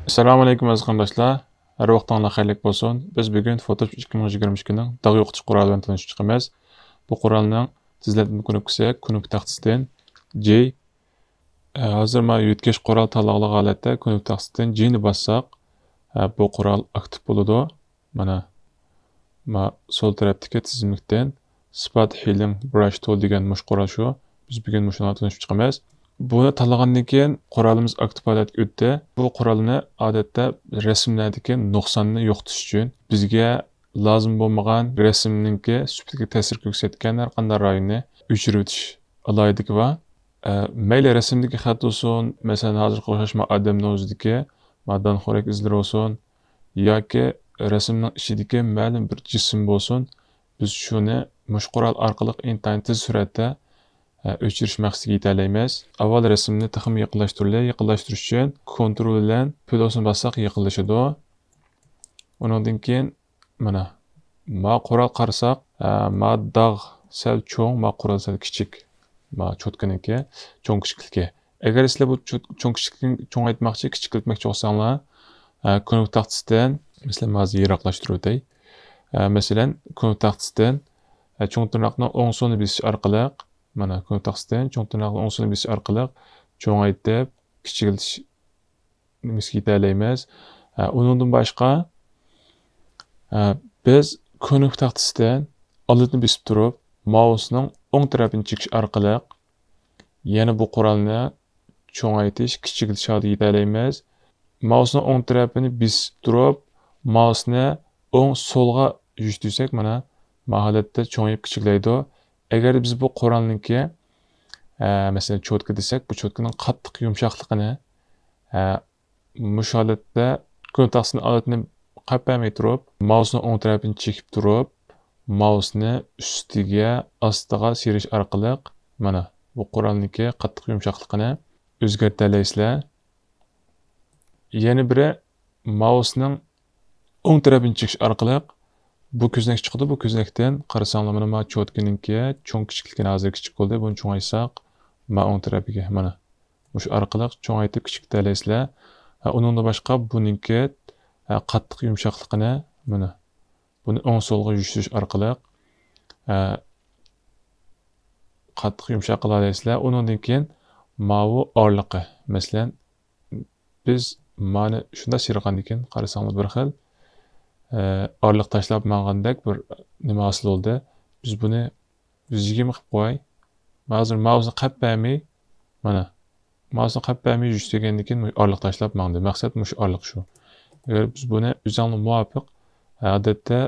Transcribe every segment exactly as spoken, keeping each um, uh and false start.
ئەسسالامۇ ئەلەيكۇم ئەزىز قېرىنداشلار. ھەر ۋاقتىڭلار خەيرلىك بولسۇن. بىز بۈگۈن فوتوشوپ ئىككى مىڭ يىگىرمە ئىككىنىڭ داغ يوقىتىش قورالى بىلەن تونۇشۇپ چىقىمىز. بۇ قورالنىڭ تېزلەتمە كۇنۇپكىسى كۇنۇپكا تەختىسىدىن جەي. ئە، ھازىر مانا يۆتكەش قورال تاللىغانلىق ھالەتتە كۇنۇپكا تەختىسىدىن جەينى باسساق، ئە، بۇ قورال ئاكتىپ بولىدۇ. مانا، ما سول تەرەپتىكى تىزىملىكتىن Spot Healing Brush Tool دېگەن مۇشۇ قورال شۇ. بىز بۈگۈن مۇشۇنى تونۇشۇپ چىقىمىز. بۇنى تاللىغاندىن كېيىن قورالىمىز ئاكتىپ ھالەتكە ئۆتتى. بۇ قورالنى ئادەتتە رەسىملەردىكى نۇقساننى يوقىتىش ئۈچۈن بىزگە لازىم بولمىغان رەسىمنىڭكى سۈپىتىگە تەسىر كۆرسەتكەن ھەر قانداق رايوننى ئۆچۈرۈۋېتىش ئالاھىدىلىكى بار. ئە، مەيلى رەسىمدىكى خەت بولسۇن، مەسىلەن، ھازىرقى ئوخشاش ما ئادەمنىڭ ئۆزىدىكى ما دانخورەك ئىزلىرى بولسۇن، ياكى رەسىمنىڭ ئىچىدىكى مەلۇم بىر جىسىم بولسۇن، بىز شۇنى مۇشۇ قورال ئارقىلىق ئىنتايىن تېز سۈرئەتتە، ئە، ئۆچۈرۈش مەقسىتىگە يېتەلەيمىز. ئاۋۋال رەسىمنى تېخىمۇ يېقىنلاشتۇرىلى. يېقىنلاشتۇرۇش ئۈچۈن كونترول بىلەن پلۇسنى باسساق يېقىنلىشىدۇ. ئۇنىڭدىن كېيىن مانا، ما قورال قارىساق، ئە، ما داغ سەل چوڭ، ما قورال سەل كىچىك. ما چوتكىنىڭكى چوڭ كىچىكلىكى. ئەگەر سىلەر بۇ چوت-، چوڭ كىچىكلىكنى چوڭايتماقچى، كىچىكلىتمەكچى بولساڭلار، ئە، كۇنۇپكا تاختىسىدىن، مەسىلەن، ھازىر يىراقلاشتۇرۇۋېتەي. ئە، مەسىلەن، كۇنۇپكا تاختىسىدىن، ئە، چوڭ تىرناقنىڭ ئوڭ سولىنى بېسىش ئارقىلىق، مانا، كۇنۇپكا تاختىسىدىن چوڭ تىرناقنىڭ ئوڭ سولىنى بېسىش ئارقىلىق چوڭايتىپ، كىچىكلىتىش نېمىسىگە يېتەلەيمىز. ھە، ئۇنىڭدىن باشقا، ھە، بىز كۇنۇپكا تاختىسىدىن ئالدىنى بېسىپ تۇرۇپ، مائۇسنىڭ ئوڭ تەرەپىنى چېكىش ئارقىلىق يەنە بۇ قورالنى چوڭايتىش، كىچىكلىتىش ھالىتىگە يېتەلەيمىز. مائۇسنىڭ ئوڭ تەرەپىنى بېسىپ تۇرۇپ، مائۇسنى ئوڭ سولغا يۈرۈشتۈرسەك، مانا، ما ھالەتتە چوڭىيىپ كىچىكلەيدۇ. ئەگەر بىز بۇ قورالنىڭكى، ئە، مەسىلەن، چوتكا دېسەك، بۇ چوتكىنىڭ قاتتىق يۇمشاقلىقىنى، ئە، مۇشۇ ھالەتتە كۆل تاختىسىنىڭ ھالىتىنى قاپ بەرمەي تۇرۇپ، مائۇسنىڭ ئوڭ تەرەپىنى چېكىپ تۇرۇپ، مائۇسنى ئۈستىگە، ئاستىغا سىيرىش ئارقىلىق، مانا، بۇ قورالنىڭكى قاتتىق يۇمشاقلىقىنى ئۆزگەرتەلەيسىلەر. يەنە بىرى، مائۇسنىڭ ئوڭ تەرەپىنى چېكىش ئارقىلىق بۇ كۆزنەك چىقىدۇ. بۇ كۆزنەكتىن قارىساڭلار، مانا، ما چوتكىنىڭكى چوڭ كىچىكلىكىنى ھازىر كىچىك بولدى. بۇنى چوڭايتساق، ما ئوڭ تەرەپىگە، مانا، مۇشۇ ئارقىلىق چوڭايتىپ كىچىكلىتەلەيسىلەر. ھە، ئۇنىڭدىن باشقا بۇنىڭكى، ھە، قاتتىق يۇمشاقلىقىنى، مانا، بۇنى ئوڭ سولغا يۈرۈشتۈرۈش ئارقىلىق، ھە، قاتتىق يۇمشاق قىلالايسىلەر. ئۇنىڭدىن كېيىن ماۋۇ ئارىلىقى، مەسىلەن، بىز مانى شۇنداق سىيرىغاندىن كېيىن قارىساڭلار بىر خىل، ئە، ئارىلىق تاشلاپ ماڭغاندەك بىر نېمە ھاسىل بولدى. بىز بۇنى يۈز يىگىرمە قىلىپ قوياي. ھازىر مائۇسنى قاپ بەرمەي، مانا، مائۇسنى قاپ بەرمەي يۈرۈشتۈرگەندىن كېيىن ئارىلىق تاشلاپ ماڭدى. مەقسەت مۇشۇ ئارىلىق شۇ. ئەگەر بىز بۇنى ئۆزۈڭلار مۇۋاپىق، ئادەتتە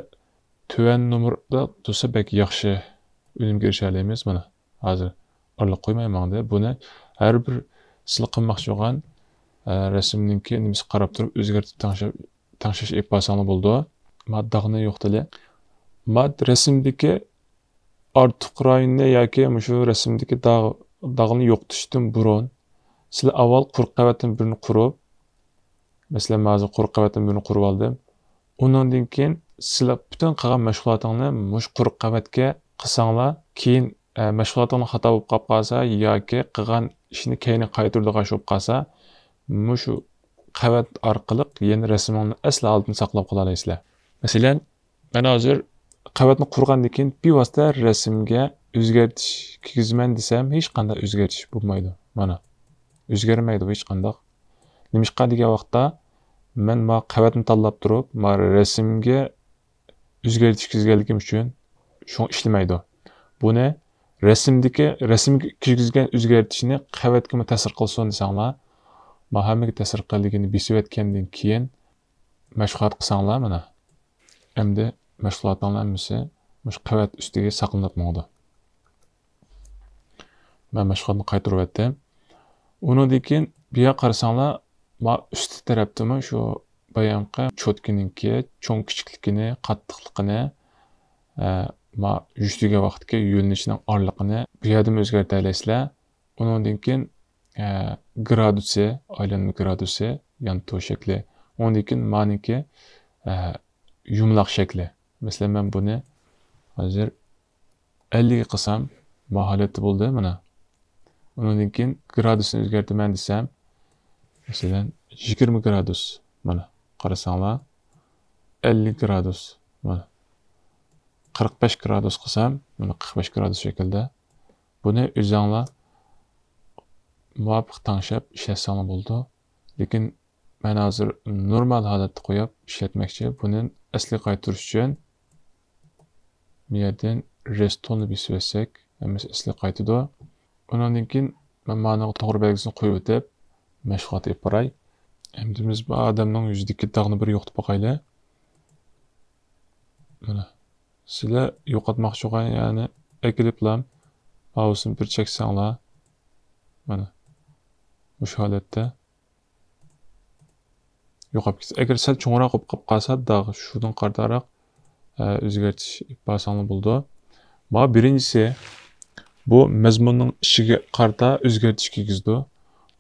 تۆۋەن نومۇردا تۇرسا بەك ياخشى ئۈنۈمگە ئېرىشەلەيمىز. مانا، ھازىر ئارىلىق قويماي ماڭدى. بۇنى ھەر بىر سىلەر قىلماقچى بولغان، ئە، رەسىمنىڭكى نېمىسىگە قاراپ تۇرۇپ ئۆزگەرتىپ تەڭشەپ، تەڭشەش ئېلىپ بارساڭلار بولىدۇ. ما داغنى يوقىتىلى. ما رەسىمدىكى ئارتۇق رايوننى ياكى مۇشۇ رەسىمدىكى داغ-، داغنى يوقىتىشتىن بۇرۇن سىلەر ئاۋۋال قۇرۇق قەۋەتتىن بىرنى قۇرۇپ، مەسىلەن، مەن ھازىر قۇرۇق قەۋەتتىن بىرنى قۇرۇپ ئالدىم. ئۇنىڭدىن كېيىن سىلەر پۈتۈن قىلغان مەشغۇلاتىڭنى مۇشۇ قۇرۇق قەۋەتكە قىلساڭلار، كېيىن، ئە، مەشغۇلاتىڭدا خاتا بولۇپ قاپ قالسا ياكى قىلغان ئىشنى كەينىگە قايتۇرىدىغان ئىش بولۇپ قالسا، مۇشۇ قەۋەت ئارقىلىق يەنە رەسىمىڭنى ئەسلى ھالىتىنى ساقلاپ قالالايسىلەر. مەسىلەن، مەن ھازىر قەۋەتنى قۇرغاندىن كېيىن بىۋاسىتە رەسىمگە ئۆزگەرتىش كىرگۈزىمەن دېسەم، ھېچقانداق ئۆزگەرتىش بولمايدۇ. مانا، ئۆزگەرمەيدۇ ھېچقانداق. نېمىشقا دېگەن ۋاقىتتا، مەن ما قەۋەتنى تاللاپ تۇرۇپ، ما رەسىمگە ئۆزگەرتىش كىرگۈزگەنلىكىم ئۈچۈن شۇڭا ئىشلىمەيدۇ. بۇنى رەسىمدىكى، رەسىمگە كىرگۈزگەن ئۆزگەرتىشنى قەۋەتكىمۇ تەسىر قىلسۇن دېسەڭلار، ما ھەممىگە تەسىر قىلىدىكىنى بېسىۋەتكەندىن كېيىن مەشغۇلات قىلساڭلار مانا. ئەمدى مەشغۇلاتنىڭ ھەممىسى مۇشۇ قەۋەت ئۈستىگە ساقلىنىپ ماڭىدۇ. مەن مەشغۇلاتنى قايتۇرۇۋەتتىم. ئۇنىڭدىن كېيىن بۇ يەرگە قارىساڭلار، ما ئۈستى تەرەپتىمۇ شۇ بايامقى چوتكىنىڭكى چوڭ كىچىكلىكىنى، قاتتىقلىقىنى، ئە، ما يۈرۈشتۈرگەن ۋاقىتتىكى يۆنىلىشىنىڭ ئارىلىقىنى بۇ يەردىمۇ ئۆزگەرتەلەيسىلەر. ئۇنىڭدىن كېيىن، ئە، گرادۇسى، ئايلانما گرادۇسى، يانتۇ شەكلى. ئۇنىڭدىن كېيىن مانىڭكى، ئە، يۇمىلاق شەكلى. مەسىلەن، مەن بۇنى ھازىر ئەللىككە قىلسام، ما ھالەتتە بولدى، مانا. ئۇنىڭدىن كېيىن گرادۇسنى ئۆزگەرتىمەن دېسەم، مەسىلەن، يىگىرمە گرادۇس. مانا، قارىساڭلار، ئەللىك گرادۇس. مانا، قىرىق بەش گرادۇس قىلسام، مانا، قىرىق بەش گرادۇس شەكلىدە. بۇنى ئۆزۈڭلار مۇۋاپىق تەڭشەپ ئىشلەتسەڭلار بولىدۇ. لېكىن مەن ھازىر نورمال ھالەتتە قويۇپ ئىشلەتمەكچى. بۇنى ئەسلىگە قايتۇرۇش ئۈچۈن بۇ يەردىن رېستوننى بېسىۋەتسەك، ھەممىسى ئەسلىگە قايتىدۇ. ئۇنىڭدىن كېيىن مەن مانىڭغا توغرا بەلگىسىنى قويۇۋېتىپ، مەشغۇلات ئېلىپ باراي. ئەمدى بىز بۇ ئادەمنىڭ يۈزىدىكى داغنى بىر يوقىتىپ باقايلى. مانا، سىلەر يوقاتماقچى بولغان يەرنى ئەكېلىپلا ماۋۇسىنى بىر چەكسەڭلار. مانا، مۇشۇ ھالەتتە يوقاپ كېتىدۇ. ئەگەر سەل چوڭراق بولۇپ قالىپ قالسا، داغ شۇنىڭغا قارىتاراق، ئە، ئۆزگەرتىش ئېلىپ بارساڭلار بولىدۇ. مانا بىرىنچىسى، بۇ مەزمۇننىڭ ئىچىگە قارىتا ئۆزگەرتىش كىرگۈزىدۇ.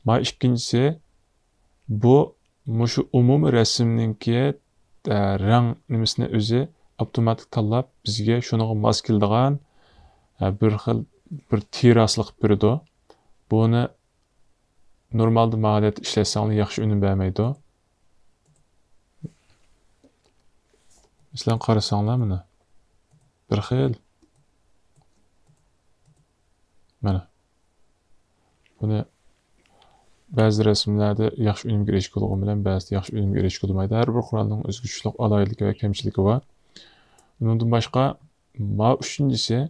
مانا ئىككىنچىسى، بۇ مۇشۇ ئومۇمىي رەسىمنىڭكى، ئە، رەڭ نېمىسىنى ئۆزى ئاپتوماتىك تاللاپ، بىزگە شۇنىڭغا ماس كېلىدىغان، ئە، بىر خىل، بىر تېرراسىنى قىلىپ بېرىدۇ. بۇنى نورمالدا ماۋۇ ھالەتتە ئىشلەتسەڭلار ياخشى ئۈنۈم بەرمەيدۇ. مەسىلەن، قارىساڭلار مانا. بىر خىل. مانا. بۇنى بەزى رەسىملەردە ياخشى ئۈنۈمگە ئېرىشكىلىغىنى بىلەن بەزىدە ياخشى ئۈنۈمگە ئېرىشكىلى بولمايدۇ. ھەر بىر قورالنىڭ ئۆزگىچىلىك ئالاھىدىلىكى ۋە كەمچىلىكى بار. ئۇنىڭدىن باشقا، ماۋۇ ئۈچىنچىسى،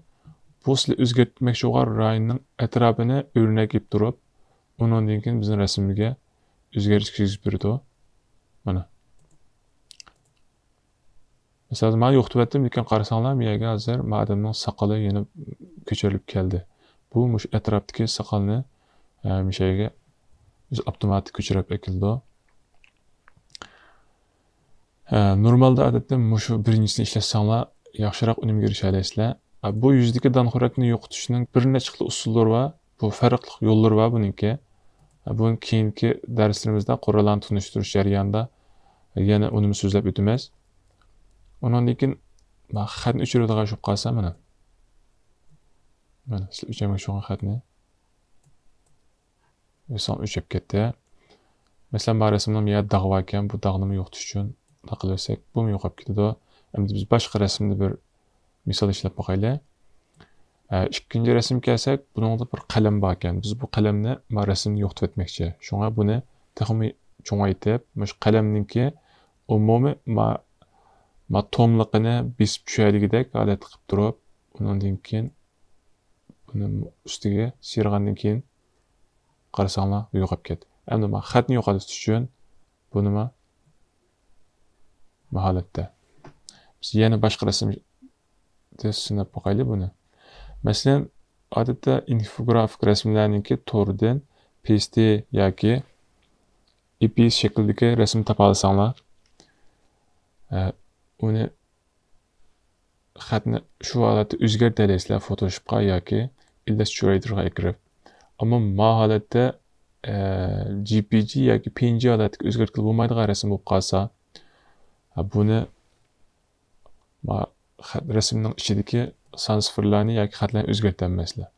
بۇ سىلەر ئۆزگەرتمەكچى بولغان رايوننىڭ ئەتراپىنى ئۆرنەك ئېلىپ تۇرۇپ، ئۇنىڭدىن كېيىن بىزنىڭ رەسىمگە ئۆزگەرتىش كىرگۈزۈپ بېرىدۇ. مانا. مىسالدا، مانا يوقىتىۋەتتىم، لېكىن قارىساڭلار، مۇ يەرگە ھازىر ما ئادەمنىڭ ساقىلى يەنە كۆچۈرۈلۈپ كەلدى. بۇ مۇشۇ ئەتراپتىكى ساقالنى، ئە، مۇشۇ يەرگە ئۆزى ئاپتوماتىك كۆچۈرۈپ ئەكېلىدۇ. ئە، نورمالدا ئادەتتە مۇشۇ بىرىنچىسىنى ئىشلەتسەڭلار ياخشىراق ئۈنۈمگە ئېرىشەلەيسىلەر. ئە، بۇ يۈزدىكى دان خورەكنى يوقىتىشنىڭ بىر نەچچە خىل ئۇسۇللىرى بار. بۇ پەرقلىق يوللىرى بار بۇنىڭكى. بۇنى كېيىنكى دەرسلىرىمىزدە قوراللارنى تونۇشتۇرۇش جەريانىدا يەنە ئۇنىمۇ سۆزلەپ ئۆتىمىز. ئۇنىڭدىن كېيىن ما خەتنى ئۆچۈرىدىغان بولۇپ قالسا، مانا. مانا، سىلەر ئۆچەرمەكچى بولغان خەتنى. مىسال، ئۆچۈپ كەتتى. مەسىلەن، ما رەسىمنىڭ بۇ يەردە داغ باركەن، بۇ داغنىمۇ يوقىتىش ئۈچۈن قىلىۋەتسەك، بۇمۇ يوقاپ كېتىدۇ. ئەمدى بىز باشقا رەسىمنى بىر مىسال ئىشلەپ باقايلى. ئە، ئىككىنچى رەسىمگە كەلسەك، بۇنىڭدا بىر قەلەم باركەن. بىز بۇ قەلەمنى، ما رەسىمنى يوقىتىۋەتمەكچى. شۇڭا بۇنى تېخىمۇ چوڭايتىپ، مۇشۇ قەلەمنىڭكى ئومۇمىي ما، ما توملۇقىنى بېسىپ چۈشەلىگۈدەك ھالەتتە قىلىپ تۇرۇپ، ئۇنىڭدىن كېيىن بۇنى ئۈستىگە سىيرىغاندىن كېيىن قارىساڭلار، يوقاپ كەتتى. ئەمدى ما خەتنى يوقىتىش ئۈچۈن بۇنىمۇ ما ھالەتتە. بىز يەنە باشقا رەسىم سىناپ باقايلى بۇنى. مەسىلەن، ئادەتتە ئىنفوگرافىك رەسىملەرنىڭكى توردىن پى ئېس تى ياكى ئېي پى ئېس شەكلىدىكى رەسىم تاپالىساڭلار، ئە، ئۇنى، خەتنى شۇ ھالەتتە ئۆزگەرتەلەيسىلەر فوتوشوپقا ياكى ئىللەسترېيتورغا كىرىپ. ئەمما ما ھالەتتە، ئە، جې پى جې ياكى پى ئېن جى ھالەتتىكى ئۆزگەرتكىلى بولمايدىغان رەسىم بولۇپ قالسا، ھە، بۇنى ما خەت، رەسىمنىڭ ئىچىدىكى سان سىفىرلارنى ياكى خەتلەرنى ئۆزگەرتەلمەيسىلەر.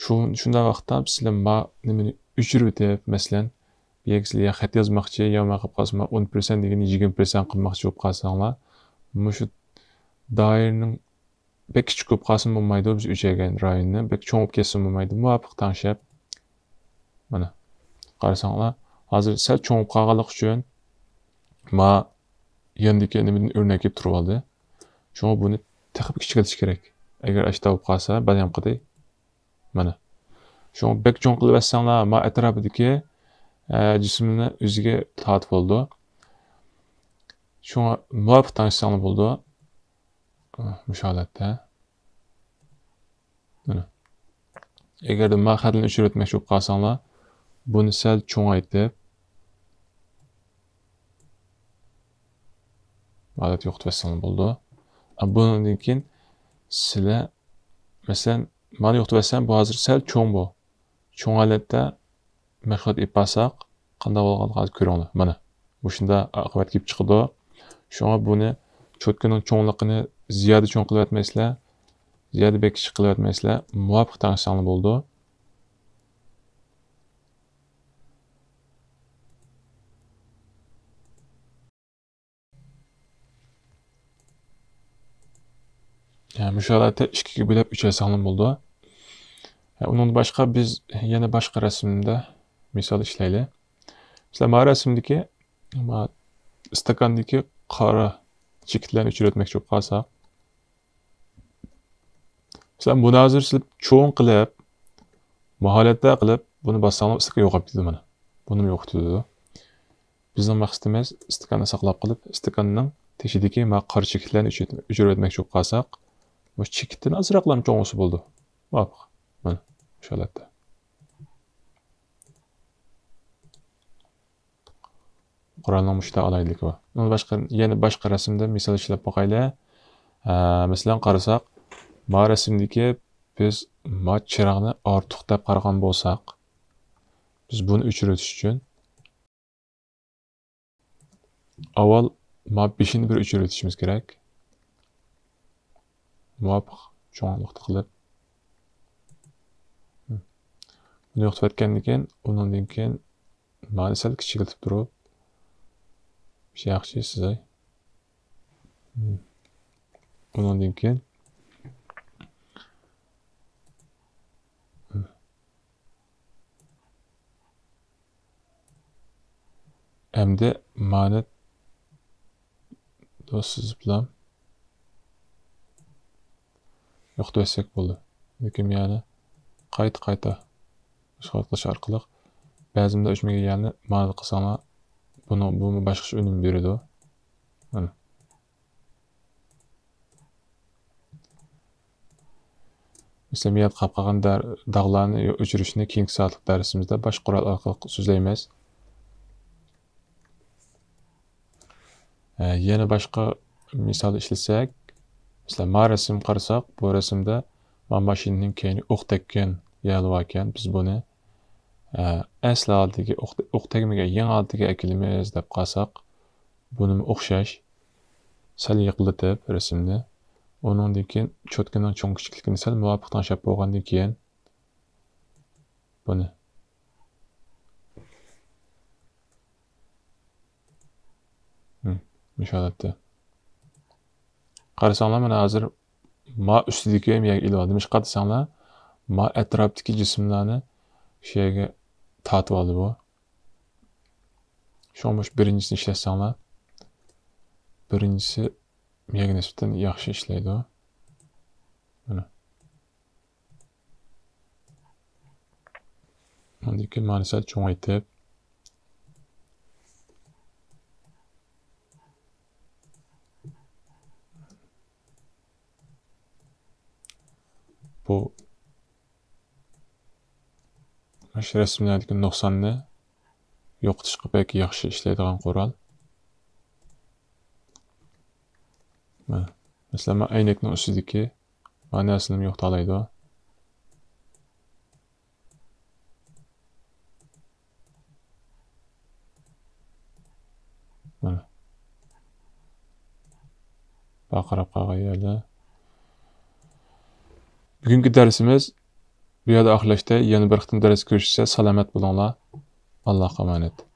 شۇ، شۇنداق ۋاقىتتا سىلەر ما نېمىنى ئۆچۈرۈۋېتىپ، مەسىلەن، بۇ يەرگە سىلەر يا خەت يازماقچى، يا ماقۇپ قالسا، ما ئون پىرسەنت دېگىنى يىگىرمە پىرسەنت قىلماقچى بولۇپ قالساڭلار، مۇشۇ دائىرىنىڭ بەك كىچىك بولۇپ قالسىمۇ بولمايدۇ، بىز ئۆچەرگەن رايوننى بەك چوڭ بولۇپ كەتسىمۇ بولمايدۇ، مۇۋاپىق تەڭشەپ. مانا، قارىساڭلار، ھازىر سەل چوڭ بولۇپ قالغانلىقى ئۈچۈن ما ياندىكى نېمىدىن ئۆرنەك ئېلىپ تۇرۇۋالدى. شۇڭا بۇنى تېخىمۇ كىچىك قىلىش كېرەك. ئەگەر ئاشتا بولۇپ قالسا، بايام قىدى. مانا. شۇڭا بەك چوڭ قىلىۋەتسەڭلار، ما ئەتراپىدىكى، ئە، جىسىمنى ئۆزىگە تارتىپ بولىدۇ. شۇڭا مۇۋاپىق تەڭشىسەڭلار بولىدۇ. مۇشۇ ھالەتتە. مانا. ئەگەردە ما خەتلەرنى ئۆچۈرۈۋەتمەكچى بولۇپ قالساڭلار، بۇنى سەل چوڭايتىپ، ھالەت يوقىتىۋەتسەڭلار بولىدۇ. ئا، بۇنىڭدىن كېيىن سىلەر، مەسىلەن، مانا يوقىتىۋەتسەم، بۇ ھازىر سەل چوڭ بۇ. چوڭ ھالەتتە مەشغۇلات ئېلىپ بارساق، قانداق بولغانلىقىنى ھازىر كۆرۈڭلار. مانا، مۇشۇنداق ئاقىۋەت كېلىپ چىقىدۇ. شۇڭا بۇنى چوتكىنىڭ چوڭلۇقىنى زىيادە چوڭ قىلىۋەتمەيسىلەر، زىيادە بەك كىچىك قىلىۋەتمەيسىلەر. مۇۋاپىق تەڭشىسەڭلار بولىدۇ. ھە، مۇشۇ ھالەتتە ئىككىگە بۆلۈپ ئۆچۈرسەڭلار بولىدۇ. ھە، ئۇنىڭدىن باشقا بىز يەنە باشقا رەسىمدە مىسال ئىشلەيلى. مەسىلەن، مانا رەسىمدىكى، مانا ئىستاكاندىكى قارا چېكىتلەرنى ئۆچۈرۈۋەتمەكچى بولۇپ قالساق، مەسىلەن، بۇنى ھازىر سىلەر چوڭ قىلىپ، مۇھالەتتە قىلىپ، بۇنى باسساڭلار ئىستاكان يوقاپ كېتىدۇ مانا. بۇنىمۇ يوقىتىدۇ. بىزنىڭ مەقسىتىمىز ئىستاكاننى ساقلاپ قېلىپ، ئىستاكاننىڭ تېشىدىكى مانا قارا چېكىتلەرنى ئۆچۈرۈپ، ئۆچۈرۈۋەتمەكچى بولۇپ قالساق، مۇشۇ چېكىتتىن ئازراقلا چوڭ بولسا بولىدۇ. مۇۋاپىق. مانا، مۇشۇ ھالەتتە. قورالنىڭ مۇشۇنداق ئالاھىدىلىكى بار. ئۇنىڭ باشقا، يەنە باشقا رەسىمدە مىسال ئىشلەپ باقايلى. ئە، مەسىلەن، قارىساق، ما رەسىمدىكى بىز ما چىراغنى ئارتۇق دەپ قارىغان بولساق، بىز بۇنى ئۆچۈرۈۋېتىش ئۈچۈن ئاۋۋال ما بېشىنى بىر ئۆچۈرۈۋېتىشىمىز كېرەك. مۇۋاپىق چوڭلۇقتا قىلىپ. بۇنى يوقىتىۋەتكەندىن كېيىن، ئۇنىڭدىن كېيىن مانى سەل كىچىكلىتىپ تۇرۇپ، شۇ ياخشى سىزاي. ئۇنىڭدىن كېيىن ئەمدى مانى دوست سىزىپلا يوقىتىۋەتسەك بولدى. لېكىن يەنى قايتا-قايتا ئىشغال قىلىش ئارقىلىق بەزىمدە ئۆچمىگەن يەرنى مانىدا قىلساڭلار، بۇنىڭ، بۇمۇ باشقىچە ئۈنۈم بېرىدۇ. مانا. مەسىلەن، مىيادىغا قاپقالغان دار-، داغلارنى ئۆچۈرۈشنى كېيىنكى سائەتلىك دەرسىمىزدە باشقا قورال ئارقىلىق سۆزلەيمىز. ئە، يەنە باشقا مىسال ئىشلىسەك، مەسىلەن، ما رەسىم قارىساق، بۇ رەسىمدە ما ماشىنىنىڭ كەينى ئوق تەگكەن يەرلىۋاركەن. بىز بۇنى، ئە، ئەسلى ھالىتىگە، ئوق، ئوق تەگمىگەن يېڭى ھالىتىگە ئەكېلىمىز دەپ قارىساق، بۇنىمۇ ئوخشاش. سەل يېقىنلىتىپ رەسىمنى. ئۇنىڭدىن كېيىن چوتكىنىڭ چوڭ كىچىكلىكىنى سەل مۇۋاپىق تەڭشەپ بولغاندىن كېيىن بۇنى. ھىم، مۇشۇ ھالەتتە. قارىساڭلار، مانا ھازىر ما ئۈستىدىكى مەيگە ئېلىۋالدى. نېمىشقا دېسەڭلار، ما ئەتراپتىكى جىسىملارنى شۇ يەرگە تارتىۋالدى بۇ. شۇڭا مۇشۇ بىرىنچىسىنى ئىشلەتسەڭلار، بىرىنچىسى مەيگە نىسبەتەن ياخشى ئىشلەيدۇ. مانا. ئاندىن كېيىن مانى سەل چوڭايتىپ، بۇ مۇشۇ رەسىملەردىكى نۇقساننى يوقىتىشقا بەك ياخشى ئىشلەيدىغان قورال. مانا، مەسىلەن، مانا ئەينەكنىڭ ئۈستىدىكى مانا نەرسىلەرنى يوقىتالايدۇ. مانا. بۇ قاراپ قالغان يەردە. بۈگۈنكى دەرسىمىز بۇ يەردە ئاخىرلاشتى. يەنە بىر قېتىم دەرس كۆرۈشكىچە سالامەت بولۇڭلار. ئاللاھقا ئامانەت.